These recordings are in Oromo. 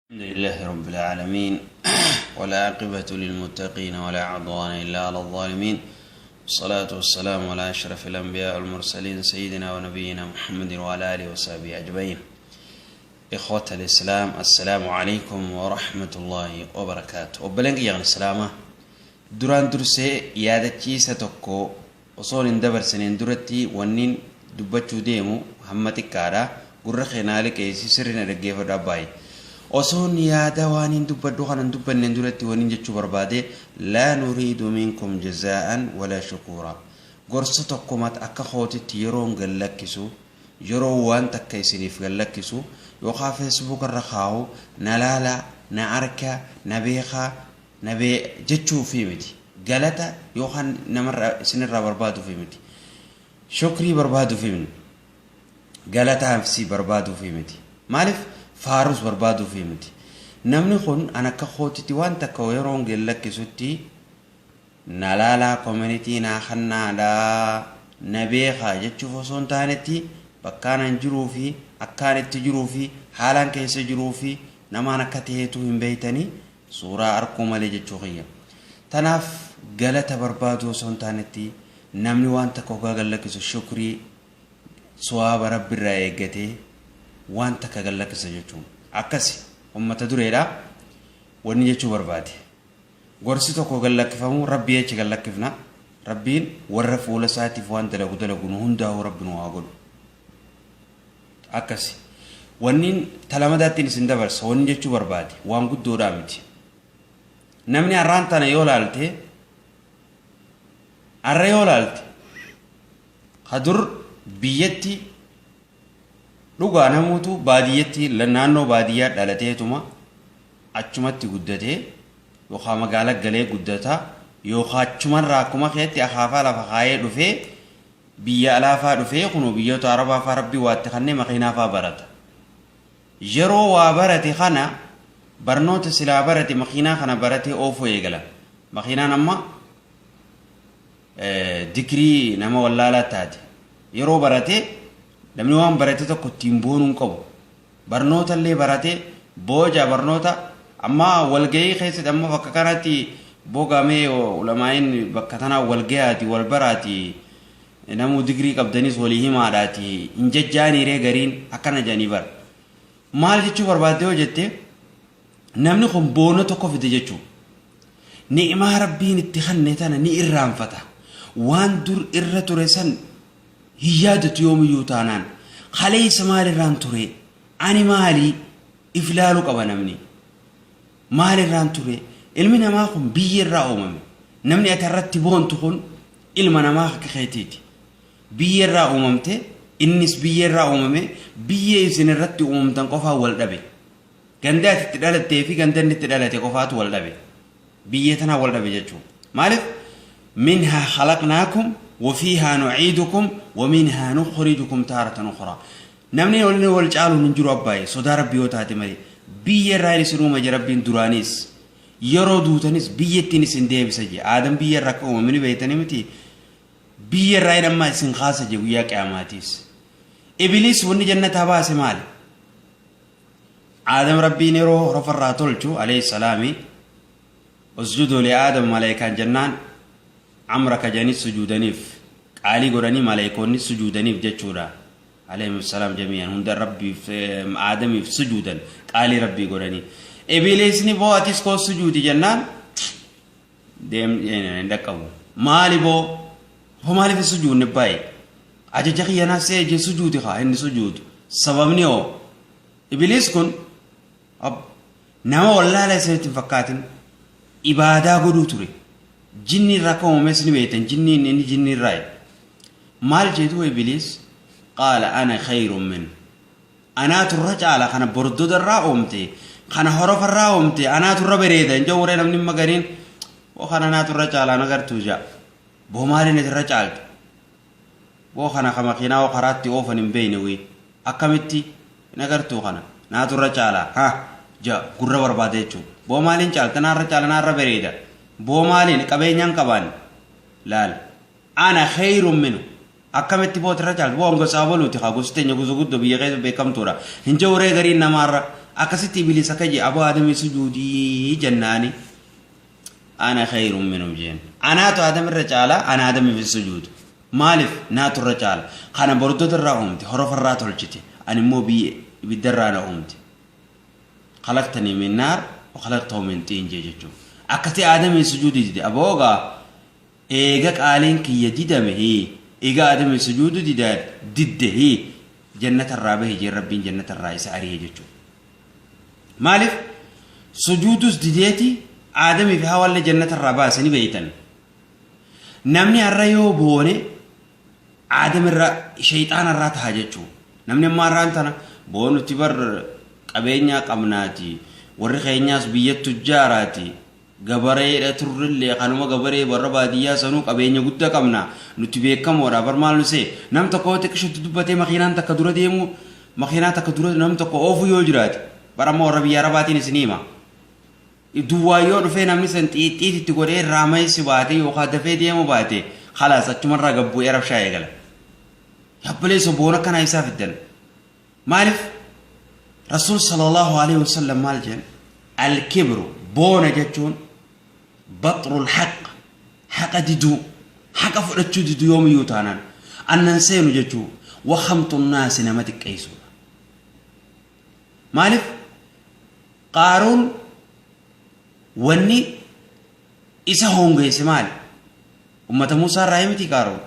الحمد لله رب العالمين، والعاقبة للمتقين، ولا عدوان إلا على الظالمين، والصلاة والسلام على أشرف الأنبياء والمرسلين، سيدنا ونبينا محمد وعلى آله وصحبه أجمعين. إخوة الإسلام، السلام عليكم ورحمة الله وبركاته. Obboleen kiyya islaamaa, duraan dursee yaadachiisa tokko osoon hin dabarsineen duratti wanniin dubbachuu deemu hamma xiqqaadha. Gurra keenaa liqeessi, sirri na dhaggeeffadhu abbaayee. Osoon yaada waan hin dubbadhu kana hin dubbanneen duratti wanniin jechuu barbaade: لا نريد منكم جزاء ولا شكورا. Gorsa tokko mata akka kootitti yeroon gallakkisu, yeroo waan takka isiniif gallakkisu yookaan Facebook irra kaa'u, na laalaa, na arkaa, na beekaa, na bee jechuufi miti. Galata yookaan namarraa isinirraa barbaaduufi miti. Shukrii barbaaduufi miti. Galataaf si barbaaduufi miti. Maaliif faarus barbaaduufi miti. Namni kun an akka kootitti waan takka yeroon gallakkisutti na laalaa, comment naa kannaadhaa, na beekaa jechuuf osoo hin taanetti, bakkaan an jiruu fi akkaan itti jiruu fi haalaan keessa jiruu fi namaan akka ta'eetu hin beeytanii suuraa arkuu malee jechuu kiyya. Tanaaf galata barbaadu osoo hin taanetti, namni waan takka hoggaa gallakkisu shukrii suwaaba rabbiirraa eeggatee waan takka gallakkisa jechuun akkasi ummata dureedha wanni jechuu barbaade. Gorsi tokko gallakkifamu rabbii jecha gallakkifna. Rabbiin warra fuula isaatiif waan dalagu dalagu nu hundaa'u rabbi nu haa godhu. Akkasi. Wanniin talamadaattiin isin dabarsa wanni jechuu barbaade waan guddoodhaa miti. Namni har'aan tana yoo laalte, har'a yoo laalte, kadur biyyatti dhugaa namuutu baadiyyatti, naannoo baadiyyaa dhalateetuma achumatti guddatee, yookaan magaalaa galee guddataa, yookaan achumarraa akkuma keetti akaafaa lafa kaayee dhufee biyya alaafaa dhufee, kunuu biyyoota arabaafaa rabbii waatti kannee makiinaafaa barata. Yeroo waa barate kana, barnoota silaa barate, makiinaa kana baratee oofuu eegala. Makiinaan amma digirii nama wallaalaa taate. Yeroo barate namni waan barate tokko ittiin boonuu hin qabu. Barnoota illee barate booja barnoota amma walgahii keessatti, amma bakka kanatti bogamee ulamaa'iin bakka tanaa walgahaati, wal baraati, namuu digirii qabdanis walii himaadhaati hin jajjaaniiree, gariin akkana jedhanii bara. Maal jechuu barbaadde yoo jette, namni kun boona tokko fide jechuudha. Ni'imaa rabbiin itti kanne tana ni irraanfata. Waan dur irra ture san hin yaadatu yoomiyyuu taanaan. Kaleessa maalirraan ture? Ani maali? If ilaaluu qaba namni. Maalirraan ture? Ilmi namaa kun biyya irraa uumame. Namni ati irratti boontu kun ilma namaa akka keetiiti. Biyya irraa uumamte, innis biyya irraa uumame, biyya isin irratti uumamtan qofaa wal dhabe. Ganda ati itti dhalattee fi ganda inni itti dhalate qofaatu wal dhabe. Biyya tanaa wal dhabe jechuudha. Maaliif? منها خلقناكم وفيها نعيدكم ومنها نخرجكم تارة أخرى. Namni waliin wal caaluun hin jiru abbaayee, sodaa rabbii yoo taate malee. Biyya irraa isin uuma jira rabbiin duraanis. Yeroo duutanis biyya ittiin isin deebisa jee. Aadam biyya irraa akka uumame ni beektanii miti. Biyya irraa ammaa isin kaasa jee guyyaa qiyaamaatiis. Ibiliis wanni jannataa baase maali? Aadam rabbiin yeroo horofarraa tolchu, alayhi salaami, اسجدوا لآدم malaayikaan jennaan, amra kajanii sujuudaniif, qaalii godhanii malaayikoonni sujuudaniif jechuudha. عليهم السلام جميعا hunda rabbiif aadamiif sujuudan, qaalii rabbii godhanii. Ibiliisni boo atis koo sujuudi jennaan deem hin dhaqqabu. Maali boo? Hoo maaliif hin sujuudne baay'ee? Ajaja kiyyanaa see je sujuudi kaa inni sujuudu. Sababni hoo? Ibiliis kun nama wallaala isinitti hin fakkaatin, ibaadaa godhuu ture. Jinni irraa akka uumames ni beektan, jinni inni jinni irraa. Maal jedhu Ibiliis? قال أنا خير منه. Anaatu irra caala, kana bordoda irraa uumte, kana horofa irraa uumte, anaatu irra bareeda hin jawuree namni magariin boo kana anaatu irra caala nagartuu jaa. Boo maaliin irra caaltu? Boo kana ka makiinaa hoo karaatti oofan hin beeyne wii akkamitti nagartuu, kana naatu irra caala ha ja gurra barbaada jechuudha. Boo maaliin caalta? Naarra caala, naarra bareeda. Boo maaliin? Qabeenyaan qabaan laal. أنا خير منه. Akkamitti boota irra caaltu? Boo gosa aboluuti haa, gosti teenya gosa guddoo biyya keessa beekamtuudha. Hin jawuree gariin namaarra Akkasitti Ibliis akka jee aboo Aadamii sujuudii jennaani ana khayrun minhu jeen. Anaatu Aadam irra caala, ana Aadamiif hin sujuudu. Maaliif naatu irra caala? Kana bordota irraa uumte, horofa irraa tolchite. Ani immoo biyya ibidda irraa na uumte. Khalaqtanii min naar wa khalaqtahu min xiin jee jechuudha. Akkasi Aadamiin sujuudii dide. Aboo gaa eega qaaliin kiyya didame hii eega Aadamiin sujuuduu dida didde hii jannata irraa bahi jeen. Rabbiin jannata irraa isa ari'e jechuudha. Maaliif sujuudus dideeti Aadamii fi Hawaallee jannata irraa baase ni beeytan. Namni har'a yoo boone Aadam irra shayxaana irraa taha jechuudha. Namni ammaa har'aan tana boonutti bar qabeenyaa qabnaati. Warri keenyaas biyya tujjaaraati. Gabareedha turrillee kanuma gabaree warra baadiyyaa sanuu qabeenya guddaa qabna. Nuti beekamoodha bar maal nu see. Nam tokko yoo xiqqishutti dubbatee makiinaan takka dura deemu, makiinaa takka dura nam tokko oofu yoo jiraate, bar amma warra biyya arabaatiin isin hima. Duwwaa yoo dhufee namni san xiixxiit itti godhee irraa maysi baate yookaan dafee deemu baate, khalaas achumarraa gad bu'ee rabshaa eegala. Yabbaleessoo boona akkanaa isaa fiddan. Maaliif Rasuul sallallahu alaihi wasallam maal jedhan? Al-kibru, boona jechuun, baxrul haq, haqa diduu, haqa fudhachuu diduu, yoomiyyuu taanaan annan seenu jechuu, wahamtu naasi, nama xiqqeessuudha. Maaliif Qaaruun wanni isa hongeesse maali? Ummata Muusaa irraa miti Qaaruun.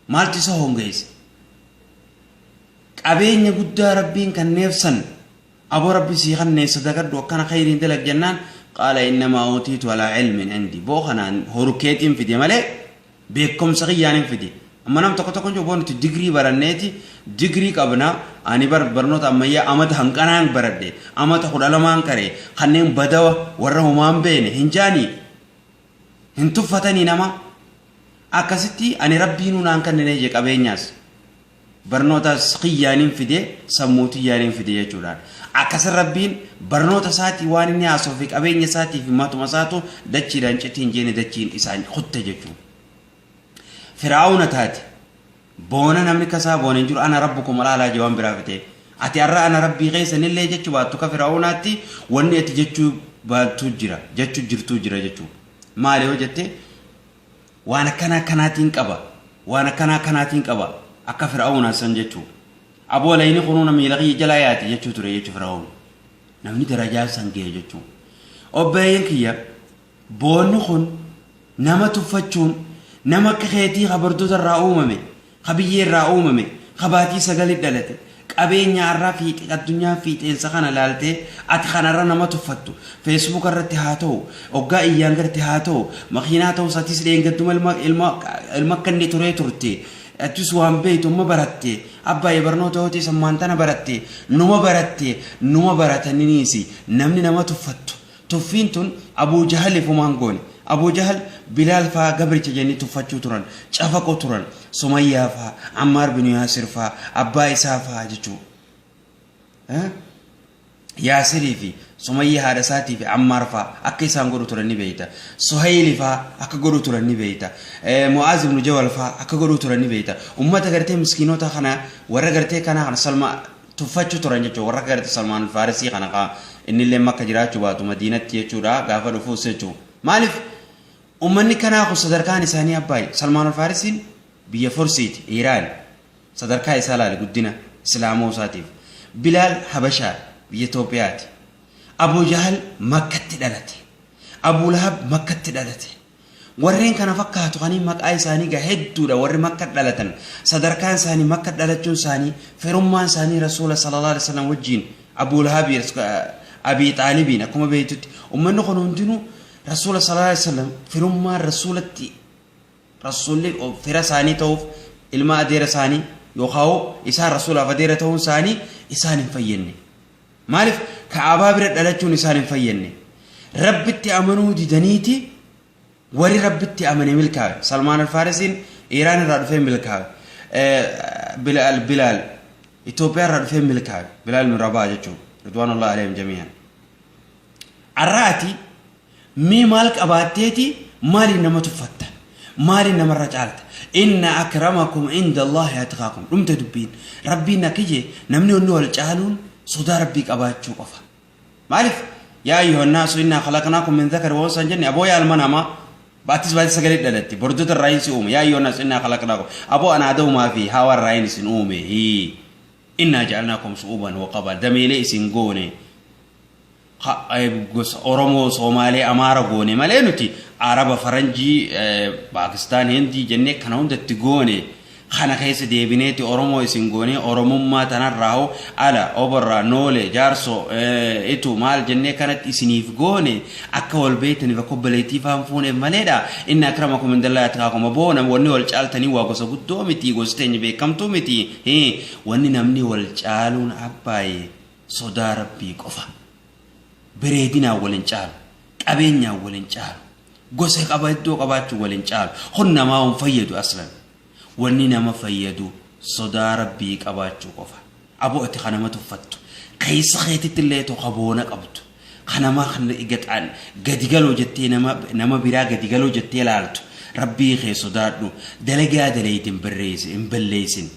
Maaltu isa hongeesse? Qabeenya guddaa Rabbiin kanneef san, aboo Rabbi sii kannee sadaqadhu, akkana khayriin dalag jennaan, qaala innamaa uutiitu alaa ilmin indi, boo kanaan horukeetiin fide malee beekumsa kiyyaan hin fide. Amma nam tokko tokko jiru, boo nuti digrii baranneeti, digrii qabna, ani bar barnoota ammayyaa amata hanqanaan baradhe, amata 12n qaree, kanneen badawa warra homaan beene hin jaanii hin tuffatanii. Nama akkasitti ani Rabbiinuu naan kannine je, qabeenyaas barnootaas kiyyaaniin fide, sammuu tiyyaaniin fide jechuudhaan. Akkasin Rabbiin barnoota isaatii waan inni haasoo fi qabeenya isaatii fi matuma isaatu dachiidhaan citiin jeene, dachiin isaan kutte jechuudha. Firaa'uuna taate boona, namni kasaa boona hin jiru, ana rabbukum alaalaa jee waan biraa fite. Ati har'a ana Rabbii keessanillee jechuu baattu, ka Firaa'uunaatti wanni ati jechuu baattu jira, jechuu jirtuu jira jechuudha. Maali yoo jette, waan akkanaa akkanaatiin qaba, waan akkanaa akkanaatiin qaba akka Fir'aawunaa san jechuu. Aboo layni kunuuna miila kiyya jalaa yaati jechuu ture jechuu Fir'aawun. Namni darajaa san ga'e jechuu. Obboleeyyan kiyya, boonni kun nama tuffachuun, nama akka keetii kabartoota irraa uumame, ka biyyee irraa uumame, ka baatii sagali dhalate, qabeenya har'aa fiixe, addunyaa fiixeensa kana laaltee ati kanarra nama tuffattu, Facebook irratti haa ta'u, oggaa iyyaan garte haa ta'u, makiinaa ta'us, atis dheengadduma ilma ilma ilma akka inni turee turte, atis waan beektu amma baratte, abbaayee barnoota yoo ta'e sammaan tana baratte, numa baratte, numa barataniisi namni nama tuffattu. Tuffiin tun Abuu Jahaliif homaan goone. Abuu Jahal Bilaal faa gabricha jennii tuffachuu turan, cafaquu turan. Sumayyaa faa, Ammaar bin Yaasir faa, abbaa isaa faa jechuu. Yaasirii fi Sumayyaa haadha isaatii fi Ammaar faa akka isaan godhu turan ni beeyta. Suhayli faa akka godhu turan ni beeyta. Mu'aaz ibn Jabal faa akka godhu turan ni beeyta. Ummata gartee miskiinota kana, warra gartee kana Salma tuffachuu turan jechuudha. Warra akka gartee Salmaan Faarisii kana ka innillee Makka jiraachuu baatu Madiinatti jechuudha gaafa dhufuus jechuudha. Maaliif ummanni kanaa kun sadarkaan isaanii abbaayi? Salmaan Faarisiin biyya Fursiiti, Iiraan. Sadarkaa isaa laali guddina Islaamoo isaatiif. Bilaal Habashaa, biyya Itoophiyaati. Abuu Jahal Makkatti dhalate. Abuu Lahab Makkatti dhalate. Warreen kana fakkaatu kanii maqaa isaanii gaa hedduudha. Warri Makka dhalatan sadarkaan isaanii, Makka dhalachuun isaanii, firummaan isaanii Rasuula sallallahu alaihi wasallam wajjiin, Abuu Lahabii Abii Xaalibiin, akkuma beektutti ummanni kun hundinuu Rasuula sallallahu alaihi wasallam firummaan Rasuulatti, Rasuulli fira isaanii ta'uuf, ilma adeera isaanii yookaan isaan Rasuulaaf adeera ta'uun isaanii isaan hin fayyadne. Maaliif Ka'abaa bira dhalachuun isaan hin fayyadne? Rabbitti amanuu didaniiti warri Rabbitti amane milkaawe. Salmaan Alfaarisiin Iiraan irraa dhufee milkaawe. Bilaal Bilaal Itoophiyaa irraa dhufee milkaawe. Bilaal bin Rabaa jechuun. Ridwaanullah alayhim jamii'an. Arraati mee maal qabaatteeti maaliin nama tuffatta? Maaliin namarra caalta? Inna akramakum inda Allahi atqaakum. Dhumte dubbiin. Rabbiin akka jee namni onni wal caaluun Sodaa Rabbii qabaachuu qofa. Maaliif? Yaa ayyuhan naasu innaa khalaqnaakum min dhakari wa unsaa hin jenne? Aboo yaa ilma namaa, baattis baatii sagalee dhalatti bordota irraa isin uume. Yaa ayyuhan naasu innaa khalaqnaakum, aboo ana Adamumaa fi Haawaa irraa isin uume. Hii innaa ja'alnaakum shu'uban wa qabaa, dameelee isin goone, gosa Oromoo, Soomaalee, Amaara goone malee nuti Araba, Faranjii, Paakistaan, Hindii jennee kana hundatti goone. Kana keessa deebineeti Oromoo isin goonee, Oromummaa tanarraa hoo ala Oborraa, Noolee, Jaarsoo, Itu maal jennee kanatti isiniif goone, akka wal beektaniif, akka obboleettii faan fuuneef maleedha. Inna akramakum indallahi atqaakum. Aboo wanni wal caaltanii waa gosa guddoo miti, gosi teenya beekamtuu miti. Wanni namni wal caaluun abbaaye sodaa Rabbii qofa. Bareedinaan wal hin caalu, qabeenyaan wal hin caalu, gosa qaba iddoo qabaachuu wal hin caalu. Kun namaa hin fayyadu aslan. Wanni nama fayyadu sodaa Rabbii qabaachuu qofa. Aboo ati ka nama tuffattu, keessa keetitti illee ka boona qabdu, ka nama gaxaan gadi galoo jettee, nama biraa gadi galoo jettee laaltu, Rabbii kee sodaadhu, dalagaa daleeyte hin barreessin, hin balleessin.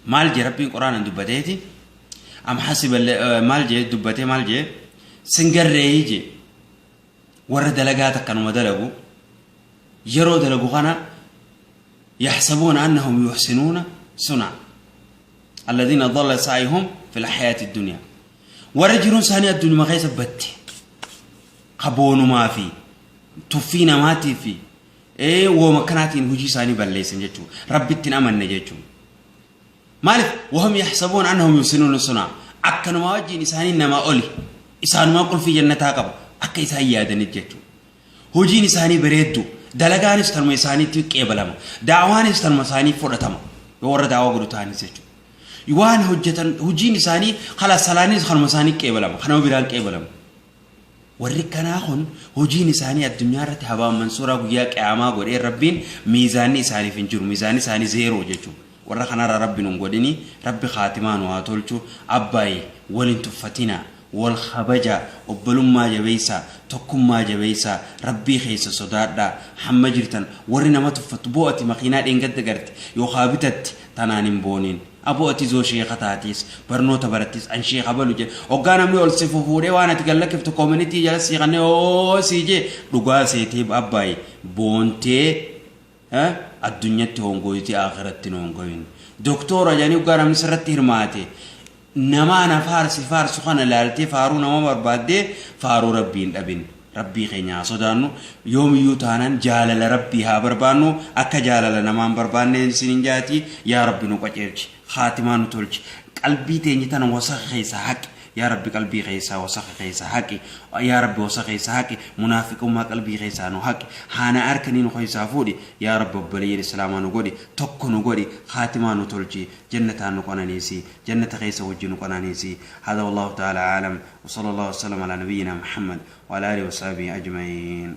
Maal jee Rabbiin Qur'aanaan dubbateeti? Am hasiba maal jee dubbatee, maal jee sin garreeyi jee? Warra dalagaa takkanuma dalagu, yeroo dalagu kana yaxsabuuna annahum yuxsinuuna suna alladhiina dalla sa'yuhum fi lxayaati dunya, warra jiruun isaanii addunyuma keessa batte, ka boonumaa fi tuffii namaatii fi wooma akkanaatiin hojii isaanii balleessan jechuudha. Rabbitti hin amanne jechuudha. Maaliif? Wahum yaxsabuun annahum yuhsinuuna sunaa. Akkanumaa wajjin isaanii namaa oli. Isaanumaa qulfii jannataa qaba. Akka isaan yaadanit jechuudha. Hojiin isaanii bareeddu. Dalagaanis tanuma isaaniitti qeebalama. Daawaanis tanuma isaanii fudhatama. Yoo warra daawaa godhu ta'anis jechuudha. Waan hojjetan, hojiin isaanii kala salaanis kanuma isaanii qeebalama. Kanuma biraan qeebalamu. Warri kanaa kun hojiin isaanii addunyaa irratti habaan mansuuraa, guyyaa qiyaamaa godhee Rabbiin miizaanni isaaniif hin jiru. Miizaanni isaanii zeeroo jechuudha. Warra kanarraa Rabbi nun godhini, Rabbi kaatimaa nu haa tolchu. Abbaayi, wal hin tuffatinaa. Wal kabajaa, obbolummaa jabeessaa, tokkummaa jabeessaa, Rabbii keessa sodaadhaa. Hamma jirtan warri nama tuffattu, bo'ati makiinaa dheengadda garte yookaan bitatti tanaan hin booniin. Aboo ati zoo sheeka taatees, barnoota barattees, an sheeka balu jedhe, hoggaa namni ol si fufuudhee waan ati gad lakkiftu community jala sii kannee oo sii jee dhugaa seetee, abbaayi boontee addunyatti hongoyti, akhiratti hin hongoyin. Doktoora jedhanii hoggaa namni sirratti hirmaate, nama ana faarsi faarsu kana laaltee faaruu nama barbaaddee faaruu Rabbii hin dhabin. Rabbii keenya haa sodaannu. Yoomiyyuu taanaan jaalala Rabbii haa barbaannu, akka jaalala namaan barbaanne isin hin jaati. Yaa Rabbi, nu qaceelchi, kaatimaa nu tolchi, qalbii teenya tana wasaka keessaa haqi. Yaa Rabbi, qalbii keessaa wasaka keessaa haqi. Yaa Rabbi, wasaka keessaa haqi, munaafiqummaa qalbii keessaa nu haqi, haana harkanii nu keessaa fuudhi. Yaa Rabbi, obboleeyyan Islaamaa nu godhi, tokko nu godhi, kaatimaa nu tolchi, jannataan nu qananiisi, jannata keessa wajji nu qananiisi. Hada wallahu ta'ala aalam wa sallallahu wasallam ala nabiyyina Muhammad wa ala alihi wa sahbihi ajma'in.